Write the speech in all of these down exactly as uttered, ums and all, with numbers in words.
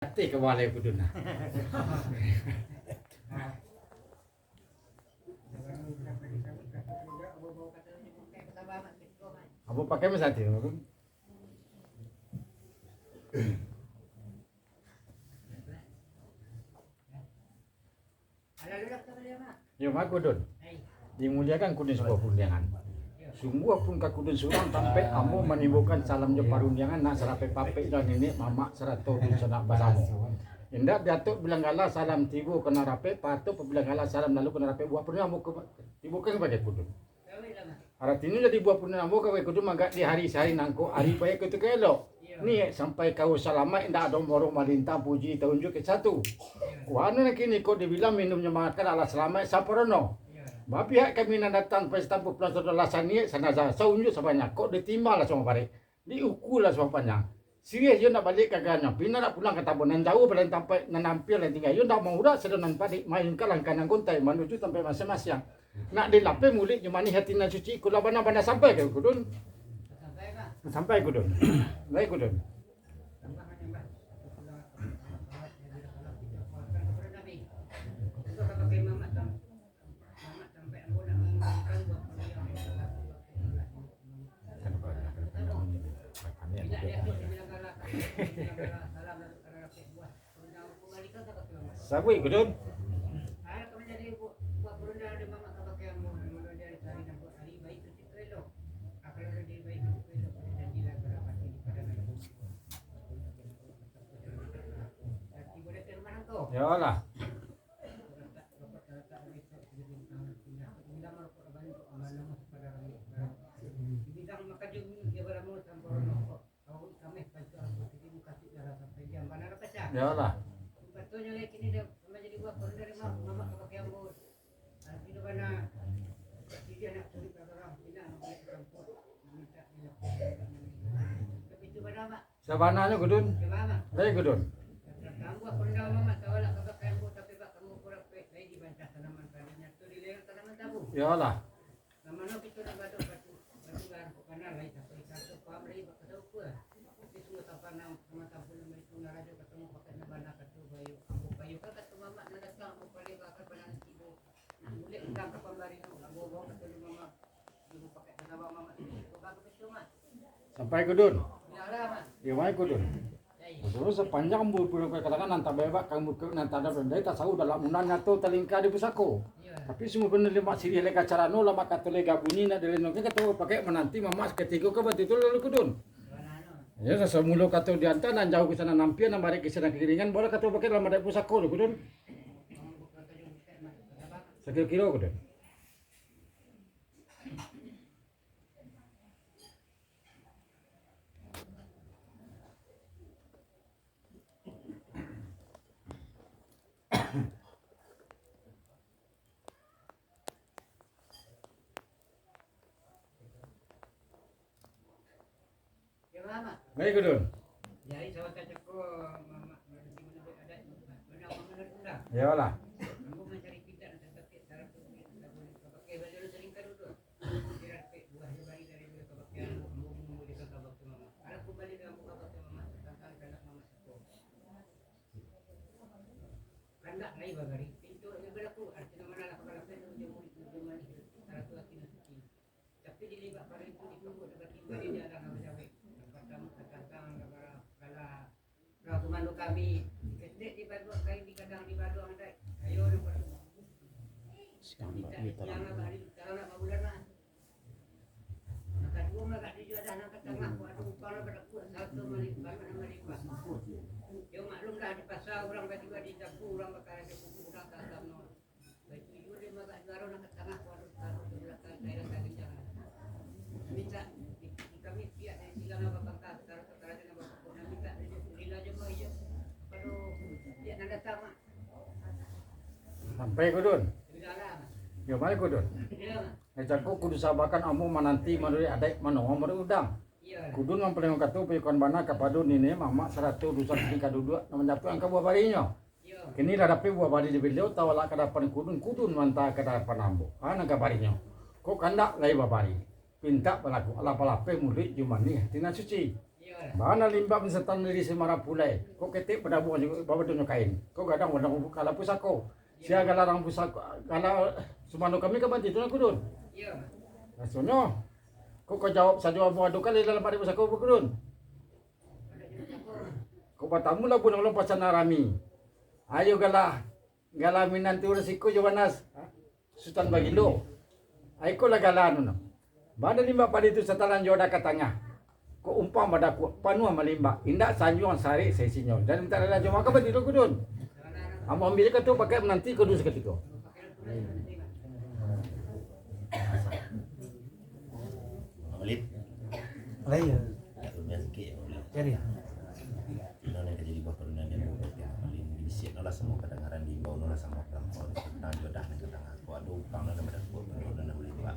Ateh ka balai kudun nah. Ambo pakai masati. Yo, mako, Dun. Dimuliakan kudun sabuah parundiangan. Sungguah pun ka kudun surang tampek ambo manimbulkan salam jo parundiangan nan sarapek-papek jo niniak mamak sarato dunsanak basamo. Indak diatok bilang gala salam tibo ka nan rapek, patuik pabilang gala salam lalu ka nan rapek, buah parundiangan ambo ka, tibokan kabake kudun. Aratinyo jadi buah parundiangan ambo kabake kudun magak di hari sahari nangko, ari baiak ka itu ka elok. Niaik sampai kawo salamaik, indak ado moro malintang, puji taunjuak ka satu. Wano nan kini ko dibilang minumnyo mangakan alah salamaik samparono. Bapihak kami nan datang pesta pulang sadolah saniaik sanaza saunjuak sabanyak, kok ditimbang lah sabanyak barek, diukua lah sabanyak panjang. Siriah iyo nak baliak ka ganyo, pindah nak pulang ka tabon nan jauah, balain tampek nan ampia lain tingga. Iyo ndak maurak sado nan padik, main ka langkah nan gontai manuju tampek masiang-masiang. Nak dilapeh muluik jo manih ati nan suci, iko lah bana-bana sampai ka kudun. Sampai kudun. Baik kudun. Sabuik kudun. Yolah. Yolah. Sabananyo kudun. Lai kudun. Yolah. Sampai kudun. Iyo, mai kudun. Terus sapanjang bu-, bu-, katakan nan tabebak, kamu ke, nan tadap, dari tasawuf dalam undang nyato talingka di pusako. Tapi sungguah bana lemak siriah lega carano, lemak kato lega bunyi, nak dilenongkan kato pakai mananti mamak sakatigo ka bantu tu lalu kudun. Ya, samulo kato dianta nan jauah ka sinan ampia, nan barek ka sinan kakiringan, bolah kato pakai dalam adat pusako tu kudun. Sakiro-kiro kudun. Baik, Kudun. Iyolah. Tapi di libak paruik tu ditumbuk dek batimba di jalan Rawa Jawek. Nan partamo tatantang nan bara-, bara-, bara kumando kami, ketek di baduak kain di gadang di baduak andai. Ayo nan partamo. Mintak di tiang abah di tarang nak babulan mah. Nan kaduo mah agak di juadah nan ka tangah, buah tu upang lah badakuak, sarato mali-, baruak nan malimpah. Yo maklum lah di pasa urang bajua, di jaku urang bakarajo, kuku urang ka agamo. Baitu juo dek magak juaro nan ka tangah, waduh, taruih ka balakang, daerah Taginjang. Mintak di, di kami pihak dari silang nan babangka, taruih ka karajo nan babangko, nan mintak dari lila jo mah iyo. Pado pihak nan datang mah. Sampai, Kudun. Sudah lah. Yo, mari, Kudun. Iyo, mah. Nan cako kudu sabakan ambo mananti manuruik adaik manoa manuruik undang. Iyo. Kudun mampalingo kato piyokan bana kapado niniak mamak sarato dusak tingkah duduak nan manjatuahan ka buah barinyo. Kini lah dapek buah bari di baliau, tawalak ka dapan Kudun, Kudun manta ka dapan ambo. Ha, nan ka barinyo. Kok kandak lai babari, pintak balaku, alah balapeh muluik jo manih ati nan suci. Iyo. Bana limbak mansatan diri si marapulai. Kok ketek padabuah jo babadonyo kain. Kok gadang wadang kala pusako. Sia galarang pusako, gala sumando kami ka banti tu, Kudun. Rasonyo, kok ka jawab sajo amuah ado kali dalam ado pusako, Kudun. Kok batamu lah bunuh ulun pasan rami. Ayo gala, gala minanti urang siko jo banas. Sutan Bagilo. Ai ko lah gala anu no. Bana limbak padi tu satalan jo dah ka tangah. Kok umpang badakuak panuah malimbak, indak sanjuang sarik saisinyo. Dan mintak rila jo maka badi tu, Kudun. Ambo ambiak ka tu pakai mananti Kudun sakatiko. Malin. Alai. Agak rumiah sikik, Malin. Jadi. Ino nan ka jadi buah turunan yang buruk, ya. Malin, bisiak no lah samo kadangaran, diimbau no lah samo kalampauan. Tantang jo dah nan ka tangah. Kok ado umpang nan badakuak panuah nan malimbak.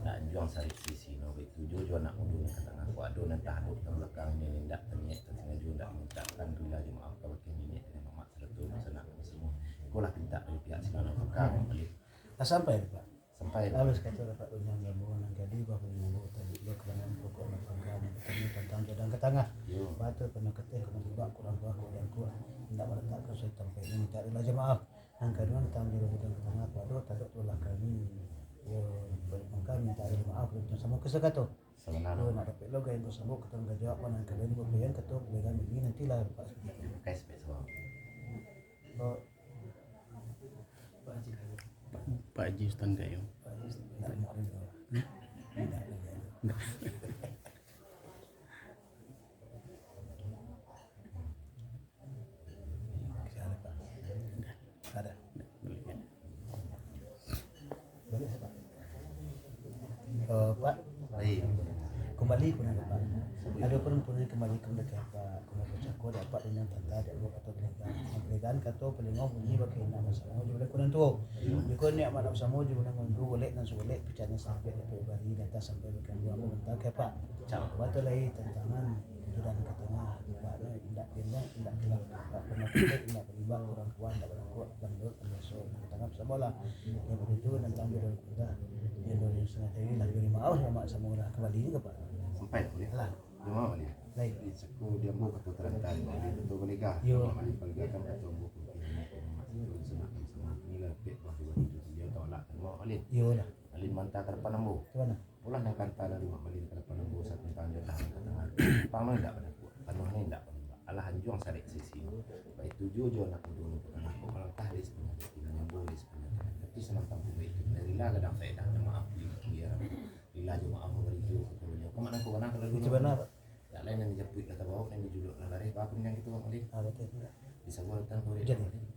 Nak juang sarik saisinyo, baituju jo anak mudo nan ka tangah. Kok ado nan tahadok ka balakang, nan indak taniaik, tasangajo indak mamintakkan rila jo maaf kabake niniak jo mamak sarato dunsanak basamu. Ikolah pintak dari pihak si Lanang Pakar, Malin. Lah sampai tu, Pak? Sampai. Alus kato Pak Unyang Jambu nan jadi, bah Unyang Jambu tadi, iyo kabanangan pokok nan pangka nan batanya tantang jo dah nan ka tangah. Iyo. Batua pano kateh, kok malimbak, kurang puas, kok jangkau, indak maletakkan sesuai tampek, mintak rila jo maaf. Nan kaduo, tantang jo dah nan ka tangah, kok ado tahadok ka balakang, iyo, bapangka mintak rila maaf, samo ka sakato. Sabananyo. Iyo, nak dapek lo gaya basambok, katang ka jawab, nan kaduo, bapayang kato, pilihan ini nantilah, Pak. Pakai spek, Pak. Pak Haji Ustaz Gayo. Ada. Baliak, Pak. Eh, Pak. Baik. Kumbali ko nan, Pak. Ado pun punan kumbali ko nan ka Pak. Kumbali cako dek Apak Unyang Tanta dek Apak Kato Paligaan. Nan Paligaan kato palingo bunyi bak indak basamo jo baleh ko nan tuo. Jikok indak basamo jo baleh ko nan tuo, golek nan sagolek, picah nan sapiak dapek bari, data sampai bak ambo, ambo mintak ka Apak. Batua lai tantangan jo dah nan ka tangah, Pak, indak pindah, indak kilau, indak pernah indak balimbak, kurang puas, indak badakuak, bandot, biaso, tangah basamo lah. Yang itu tantang jo dah nan ka tangah. Yang dua ribu satangah tadi lah, bari maaf lah, mak, samo lah, kumbali juo, Pak. Sampai, Pak, ya? Alah. Jamaah baliak. Lain. Di saku di ambo kato taranta, di kato baligah. Iyo. Ambo baliak baligakan kato ambo pun kini, ambo masih turun sanak sama. Inilah pek bah dua itu, dia tolak kan, ambo baliak. Iyolah. Alin manta ka dapan ambo. Ka mana? Pulang nan kanta dari mak balin ka dapan ambo, satantang jo dah nan ka tangah. Pang no indak badakuak, panuah no indak balimbak. Alah anjuang sarik saisinyo. Baituju jo anak mudo nan ka tangah, kok malangkah di sapanjang kaki, manyambung di sapanjang tangan. Tapi samantang pun baitu, rila gadang faedah, maaf di biar. Rila jo maaf mambari juo ka kaduonyo. Ka ma nan ka bana ka lalu? Itu bana, Pak. Dak lain nan dijapuik lah tabawok, nan dijuluak lah lareh. Baa pun nan kitu, Mak Malik? Ah, batua. Di sabuah lautan korek, jadi. Mak Malik.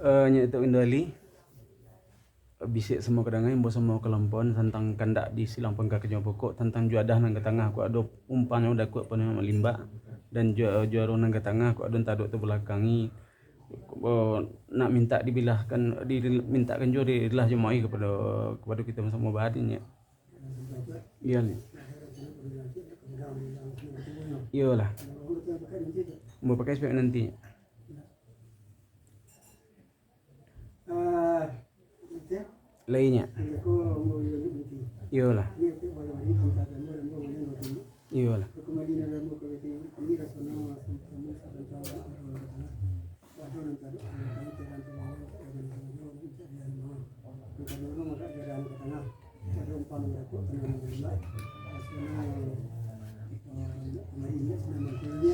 Eh, nyo itu Indo Ali. Bisiak samo kadangaran, imbau samo kalampauan, tantang kandak di silang pangka ka jauah pokok, tantang juadah nan ka tangah, kok ado umpanyo dakuak panuah malimbak, dan jua-, juaro nan ka tangah, kok ado tadok tabalakangi, eh, nak mintak dibilahkan, di, mintakkan juo dirilah jo maoih kapado, kapado kito samo-samo bahagian, nyo. Iyo, nyo. Iyolah. Mau pakai spek nanti. Lainnya. Iyolah. Iyolah.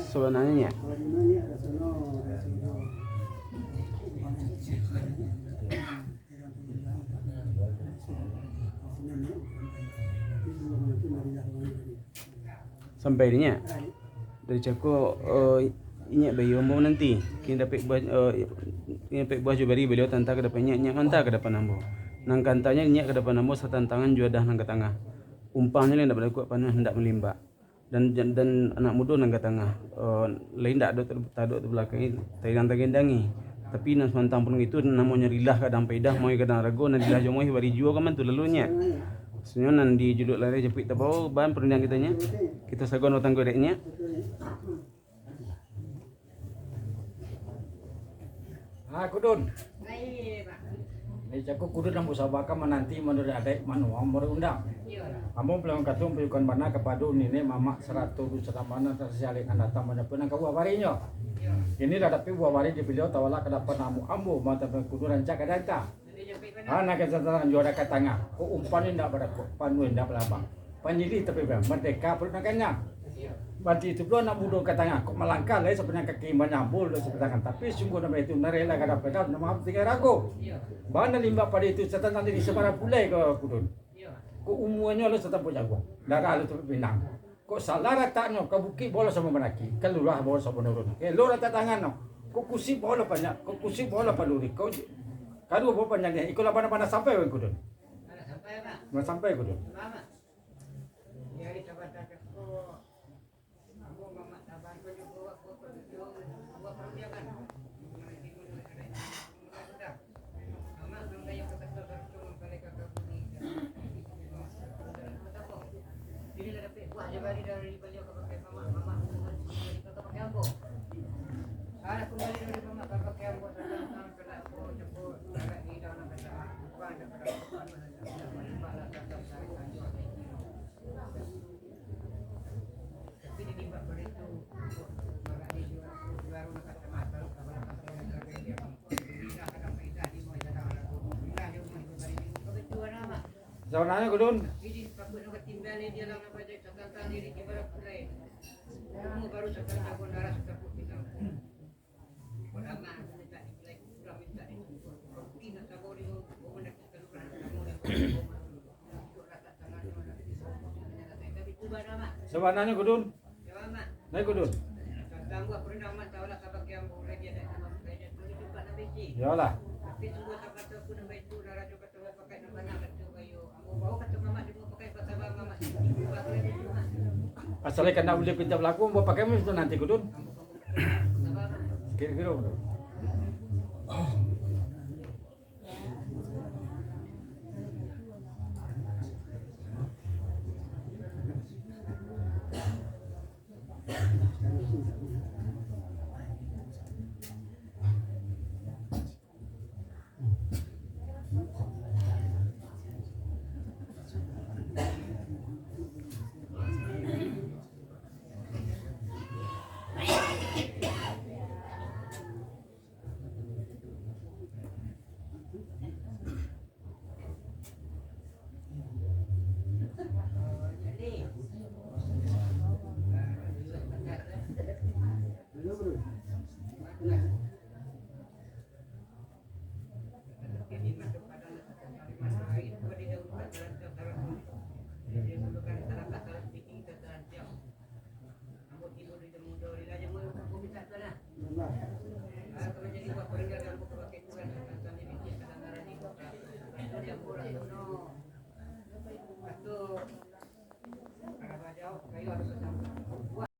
Sabananyo, sampai di nyo. Dari cako, eh, inyo baiyo ambo nanti. Kini dapek buah, eh, kini dapek buah jo bari baliau tanta ka dapan inyo, inyo manta ka dapan ambo. Nan kantanyo inyo ka dapan ambo satantangan juadah nan ka tangah. Umpanyo lah indak badakuak panuah, indak malimbak. Dan, dan anak mudo nan ka tangah, eh, lain indak ado ter-, tadok tabalakangi, taidang tagendangi. Tapi nan samantang pun itu, namonyo rilah gadang paedah, maoih gadang rago, nan rilah jo maoih bari juo ka ma tu lalu nyo. Maksudnyo nan dijuluak lareh japuik tabawok, bahan parundiangan kitonyo. Kito sagon batang goreknyo. Ah, Kudun. Jadi, cako kudu ambo sabakan mananti manuruik adaik manuang manuruik undang. Ambo pulang katuang payukan bana kapado niniak mamak sarato dusun nan bana sasialek nan datang manyampaikan ka buah barinyo. Kini lah dapek buah bari di baliau tawalak ka dapan ambo, ambo mantap kudu rancak ka danta. Ah, nak ka datang juo ka tangah. Ko umpan indak badakok, panuah indak balabang. Panyilih tapi bang, mardeka paruik nan kanyang. Banti itu pulo anak mudo ka tangah, kok malangkah lai sapanjang kaki, manyambul lai sapanjang tangan. Tapi sungguah nan baitu, nan rela gadang-gadang, nan maaf tingga rago. Bana limbak pado itu, satanang diri sabarang pulai ka kudun. Kok umuanyo lo satampuak jaguang, darah lo tampek pinang. Kok salah lataknyo, ka bukik bawa lo samo mandaki, ka lurah bawa lo samo manurun. Elok latak tangannyo, kok kusi bawa lo panjang, kok kusi bawa lo panduri, kok kaduo bawa panjang, iko lah bana-bana sampai ka kudun. Lah sampai kudun. Sabananyo kudun. Sabananyo kudun. Nai kudun. Iyolah. Asal ikan nak beli pita belaku, buat pakai mesti nanti kudun. Kira-kira.